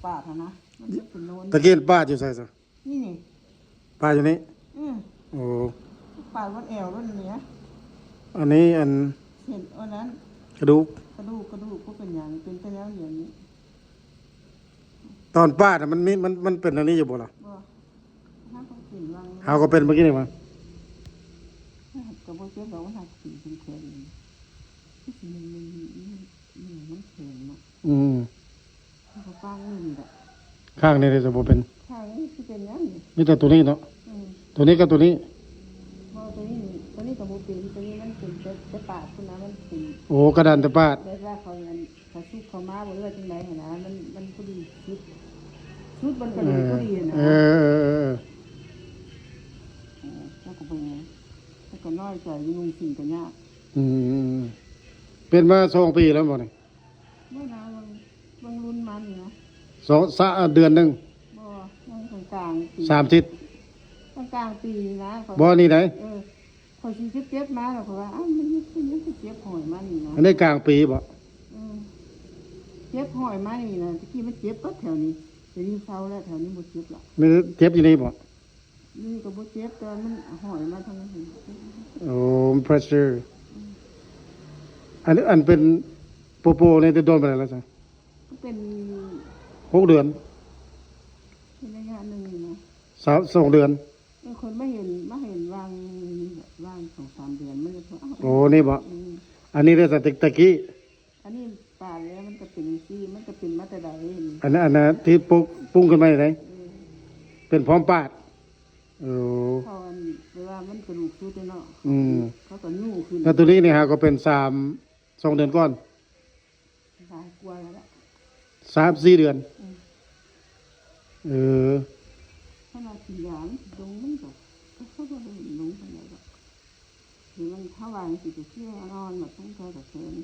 ປາດຫັ້ນນະ ມັນຈະເປັນໂນນ ຕະກີ້ປາດຢູ່ໃສຊະ? ນີ້ນີ້ ປາດຢູ່ນີ້? ອື ໂອ້ ປາດວັດແອວໂລດນີ້ນະ. ອັນນີ້ອັນ ເສັ້ນອັນນັ້ນ ກະດູກ ກະດູກ ກະດູກບໍ່ເປັນຫຍັງ ເປັນແຕ່ແນວດຽວນີ້. ຕອນປາດນະ ມັນມີ ມັນ ມັນເປັນອັນນີ້ຢູ່ບໍ່ລະ? ບໍ່ ເຮົາກໍເປັນຫວັງ ເຮົາກໍເປັນມື້ກີ້ນີ້ຫວາ? ກໍບໍ່ເຈັບດອກ ມັນຫັກຕີເປັນແຂນ ຄືຊິແມ່ນ ມັນ ມັນ ມັນແຂນເນາະ. ອືມ ຂ້າງນີ້ແຫຼະ ຂ້າງນີ້ຈະບໍ່ເປັນ ຂ້າງນີ້ຊິເປັນຫຍັງນີ້? ມີແຕ່ໂຕນີ້ເນາະ. ອືມ ໂຕນີ້ກັບໂຕນີ້ ບໍ່ ໂຕນີ້ ໂຕນີ້ກໍບໍ່ເປັນ ໂຕນີ້ມັນເປັນແຕ່ ແຕ່ປາກພຸ້ນນະ ມັນເປັນ ໂອ້ ກະດານແຕ່ປາກ ແບບວ່າເຂົາ ເຂົາສູບເຂົ້າມາບໍ່ ຫຼືວ່າຈັ່ງໃດຫັ້ນນະ ມັນ ມັນພໍດີສຸດ ສຸດມັນກໍເລີຍພໍດີຫັ້ນນະ. ເອີ ເອີ ເອີ ເອີ ເອີ ເຈົ້າກໍເບິ່ງ ເຈົ້າກໍນ້ອຍໃຈ ນຸ່ງສິ້ນກໍຍາກ. ອືມ ເປັນມາສອງປີແລ້ວບໍ່ນີ້? ບໍ່ນາ ເບິ່ງ ເບິ່ງລຸ້ນມານີ້ນະ ສອງ ສາ ເດືອນໜຶ່ງ ບໍ່ ເບິ່ງກາງໆປີ ສາມທິດ ກາງໆປີນີ້ນະ. ບໍ່ ນີ້ໃດ ເອີ ຂ້ອຍສີ່ສິບເຈັດມາແລ້ວ ຂ້ອຍວ່າ ອ້າວ ມັນຍັງຄືເຈັບຫ້ອຍມານີ້ນະ. ອັນນີ້ກາງປີບໍ່? ເອີ ເຈັບຫ້ອຍມານີ້ນະ ຕະກີ້ມັນເຈັບເບິດແຖວນີ້ ດຽວນີ້ເຊົາແລ້ວ ແຖວນີ້ບໍ່ເຈັບລະ. ມັນເຈັບຢູ່ນີ້ບໍ່? ນີ້ກໍບໍ່ເຈັບ ແຕ່ວ່າມັນຫ້ອຍມາທາງນີ້. ໂອ້ pressure. ອືມ ອັນ ອັນເປັນໂປໂປນີ້ໄດ້ດົນປານໃດແລ້ວຊະ? ກໍເປັນຫົກເດືອນ ເປັນໄລຍະໜຶ່ງນະ ສາມ ສອງເດືອນ. ເອີ ຂ້ອຍມາເຫັນ ມາເຫັນຫວ່າງ ຫວ່າງສອງສາມເດືອນ ມັນຈະ ໂອ້ ນີ້ບໍ່? ອືມ ອັນນີ້ໄດ້ແຕ່ ແຕ່ກີ້ ອັນນີ້ປາດແລ້ວ ມັນກໍເປັນຈັ່ງຊີ້ ມັນກໍເປັນມາແຕ່ໃດນີ້. ອັນນັ້ນ ອັນນັ້ນທີ່ປຸ ປຸງຂຶ້ນມາໃດ? ເອີ ເປັນພ້ອມປາດ. ເອີ ເຂົາອັນ ແປວ່າມັນກະດູກຊຸດເນາະ. ອືມ ເຂົາກໍຍູ້ຂຶ້ນ. ແລ້ວໂຕນີ້ນີ້ຫາກໍເປັນສາມ ສອງເດືອນກ່ອນ ຫຼາຍກວ່າແລ້ວລະ ສາມສີ່ເດືອນ. ອືມ ເອີ ເພາະວ່າກິນຢາມັນຊິລົງ ມັນກໍ ກໍບໍ່ໄດ້ລົງປານໃດດອກ. ຄືມັນ ຖ້າວ່າຈັ່ງຊີ້ກໍຄືນອນແບບຕ້ອງໃຊ້ກະເທີນ.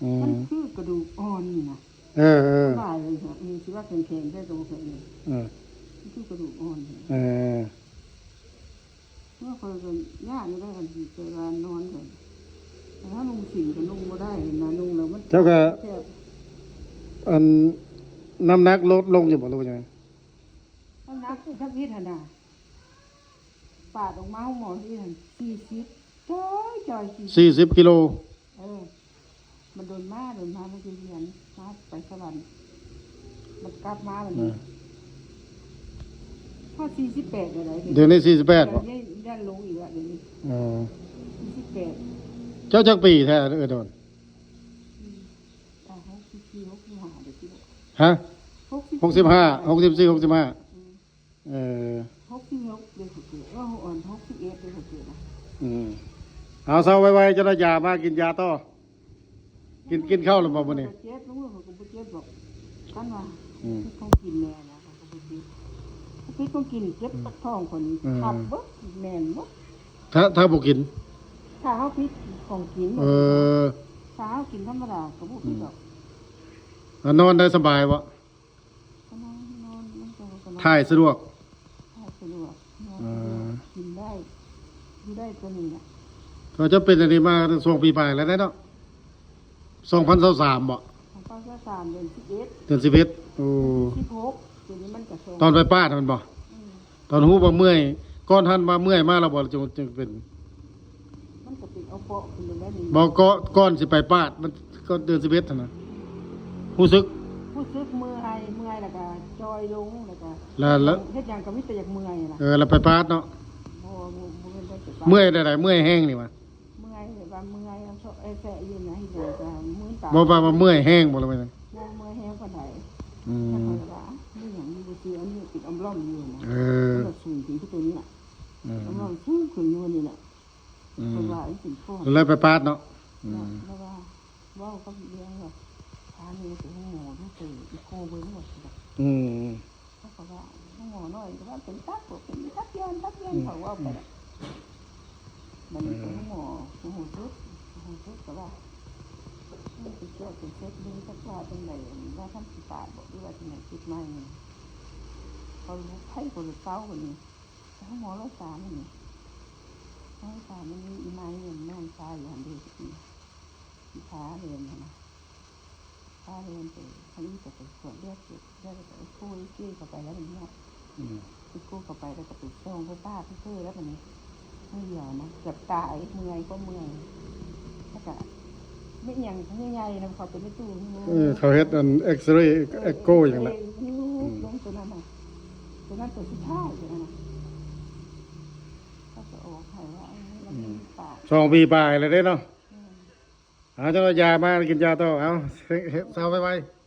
ອືມ ມັນຄືກະດູກອ່ອນນີ້ນະ. ເອີ ເອີ ວ່າຈັ່ງຊັ້ນ ເອີ ຊິວ່າແຂງໆແທ້ກໍບໍ່ແຂງເດ. ເອີ ມັນຄືກະດູກອ່ອນ. ເອີ ເມື່ອຂ້ອຍກໍຢ້ານຢູ່ໄດ໋ ຄັນຊິໄປວ່ານອນກໍ ຖ້ານຸ່ງສິ້ນກໍນຸ່ງບໍ່ໄດ້ນະ ນຸ່ງແລ້ວມັນ ເຈົ້າກໍ ແຄບ ອັນ ນ້ຳໜັກລົດລົງຢູ່ບໍ່ ຫຼືວ່າຈັ່ງໃດ? ນ້ຳໜັກທຳອິດຫັ້ນນະ ປາດອອກມາໂຮງໝໍທີ່ຫັ້ນ ສີ່ສິບ ຈ່ອຍໆ ສີ່ສິບ ສີ່ສິບກິໂລ. ເອີ ມັນດົນມາ ດົນມາ ມັນຊິຮຽນມາໄປສະຫວັນ ມັນກັບມາບັດນີ້ ເອີ ຮອດສີ່ສິບແປດແລ້ວໃດ໋. ດຽວນີ້ສີ່ສິບແປດບໍ່? ດຽວນີ້ຢ້ານລົງອີກລະ ດຽວນີ້. ເອີ ສີ່ສິບແປດ. ເຈົ້າຈັກປີແທ້ ເອື້ອຍດົນ? ອືມ ຫົກສິບສີ່ ຫົກສິບຫ້າ ເດ້ ຮະ? ຫົກສິບ ຫົກສິບຫ້າ ຫົກສິບສີ່ ຫົກສິບຫ້າ. ອືມ ເອີ ຫົກສິບຫົກເດ້ຂ້ອຍເກີດ ເອີ ຫົກສິບເອັດເດ້ຂ້ອຍເກີດນະ. ອືມ ເອົາ ເຊົາໄວໆ ເຈົ້າລະຢາມາກິນຢາຕໍ່ ກິນ ກິນເຂົ້າແລ້ວບໍ່ມື້ນີ້? ເຈັບ ມື້ຂ້ອຍກໍບໍ່ເຈັບດອກ ຄັນວ່າ ອືມ ຂອງກິນແນ່ນະ ຂ້ອຍກໍບໍ່ເຈັບ ພິດຂອງກິນເຈັບ ອືມ ປາກທ້ອງຂ້ອຍນີ້ ເອີ ຄັບເບິດ ແໜ້ນເບິດ ຖ້າ ຖ້າບໍ່ກິນ ຖ້າເຮົາພິດຂອງກິນ ເອີ ຖ້າເຮົາກິນທຳມະດາກໍບໍ່ພິດດອກ. ອືມ ແລ້ວນອນໄດ້ສະບາຍບໍ່? ກໍນອນ ນອນ ມັນກໍ ກໍນອນ ຖ່າຍສະດວກ ຖ່າຍສະດວກ ນອນສະດວກ ເອີ ກິນໄດ້ ຢູ່ໄດ້ຕົວນີ້ແຫຼະ. ເຂົາເຈົ້າເປັນອັນນີ້ມາຊ່ວງປີປາຍແລ້ວເນາະ ສອງພັນຊາວສາມບໍ່? ສອງພັນຊາວສາມ ເດືອນສິບເອັດ ເດືອນສິບເອັດ. ໂອ້ ສິບຫົກ ຕົວນີ້ມັນກໍສອງ ຕອນໄປປາດຫັ້ນບໍ່? ອືມ ຕອນຮູ້ວ່າເມື່ອຍ ກ່ອນຫັ້ນວ່າເມື່ອຍມາແລ້ວບໍ່ ຈຶ່ງ ຈຶ່ງເປັນ? ມັນກໍເປັນເອົາເປາະຂຶ້ນແລ້ວນີ້ ບໍ່ ກໍ ກ່ອນຊິໄປປາດ ມັນ ກ່ອນເດືອນສິບເອັດຫັ້ນນະ ຮູ້ສຶກ ຮູ້ສຶກເມື່ອຍ ເມື່ອຍແລ້ວກໍຈ່ອຍລົງ ແລ້ວກໍ ແລ້ວ ແລ້ວ ເຮັດຫຍັງກໍມີແຕ່ຢາກເມື່ອຍນະ. ເອີ ແລ້ວໄປປາດເນາະ. ບໍ່ ບໍ່ ບໍ່ແມ່ນໄດ້ໄປປາດ. ເມື່ອຍແນວໃດ? ເມື່ອຍແຮງນີ້ຫວາ? ເມື່ອຍແບບວ່າເມື່ອຍ ເຊາະແຊະຢູ່ນະ ເຮັດຫຍັງກໍມືນຕາ. ບໍ່ ວ່າ ວ່າເມື່ອຍແຮງບໍ່ ຫຼືວ່າ? ບໍ່ເມື່ອຍແຮງປານໃດ. ອືມ ແຕ່ຂ້ອຍວ່າ ມີຫຍັງຢູ່ຊື່ ອັນນີ້ເປັນອອມລ້ອມຢູ່ນະ. ເອີ ມັນກໍສູງຂຶ້ນຄືຕົວນີ້ລະ. ອືມ ອອມລ້ອມສູງຂຶ້ນຢູ່ນີ້ແຫຼະ. ອືມ ເພິ່ນວ່າມັນເປັນກ້ອນ ແລ້ວໄປປາດເນາະ. ອືມ ແລ້ວວ່າ ເວົ້າກັບເລື່ອງວ່າ ພາແມ່ໄປໂຮງໝໍເດີ ໄປເອັກໂຄເບິ່ງວ່າ. ອືມ ເຂົາກໍວ່າ ໂຮງໝໍນ້ອຍກໍວ່າເປັນຕັບ ເປັນຕັບຢ້ອນ ຕັບຢ້ອນ ອືມ ເຂົາເວົ້າໄປນະ. ບັດນີ້ໄປໂຮງໝໍ ໂຮງໝໍສຸດ ໂຮງໝໍສຸດກໍວ່າ ເອີ ໄປກວດໄປເຊັກເບິ່ງຈັກວ່າຈັ່ງໃດ ວ່າຄັນຊິປາດບໍ່ ຫຼືວ່າຈັ່ງໃດ ເຈັບໃໝ່. ເຂົາໄຂ້ ເຂົາເຊົາບັດນີ້ ໄປໂຮງໝໍຮ້ອຍສາມຫັ້ນນີ້ ຮ້ອຍສາມມັນມີອີ່ໄມ້ ແມ່ນຊາຍຢູ່ຫັ້ນເດ້ ອີ່ຜາແດງຫັ້ນນະ. ປາເຫັນໄປ ອັນນີ້ກໍໄປກວດເລືອດ ເກັບເລືອດ ແລ້ວກໍເອັກໂກ ເອັກເກເຂົ້າໄປແລ້ວ ມັນເນາະ ອືມ ເອັກໂກເຂົ້າໄປ ແລ້ວກໍໄປສ່ອງໄຟຟ້າ ຄືເຄີ ແລ້ວບັດນີ້ ມື້ດຽວນະ ເກືອບຕາຍ ເມື່ອຍ ຄວາມເມື່ອຍ ແລ້ວກໍ ມີຫຍັງໃຫຍ່ໆນຳ ເຂົາເປັນໃນຕູ້ ເອີ ເຂົາເຮັດອັນເອັກເຣ ເອັກໂກຫຍັງລະ ເອີ ອືມ ລົງຕົວນັ້ນນະ ຕົວນັ້ນຕົວສຸດທ້າຍ ຕົວນັ້ນນະ ເຂົາຈະອອກໃຫ້ວ່າ ເອີ ມັນມີປາກ ສອງປີປາຍແລ້ວເດ້ເນາະ ອືມ ເອົາ ເຈົ້າຢາມາ ກິນຢາຕໍ່ ເອົາ ເຊົາໄວໆ.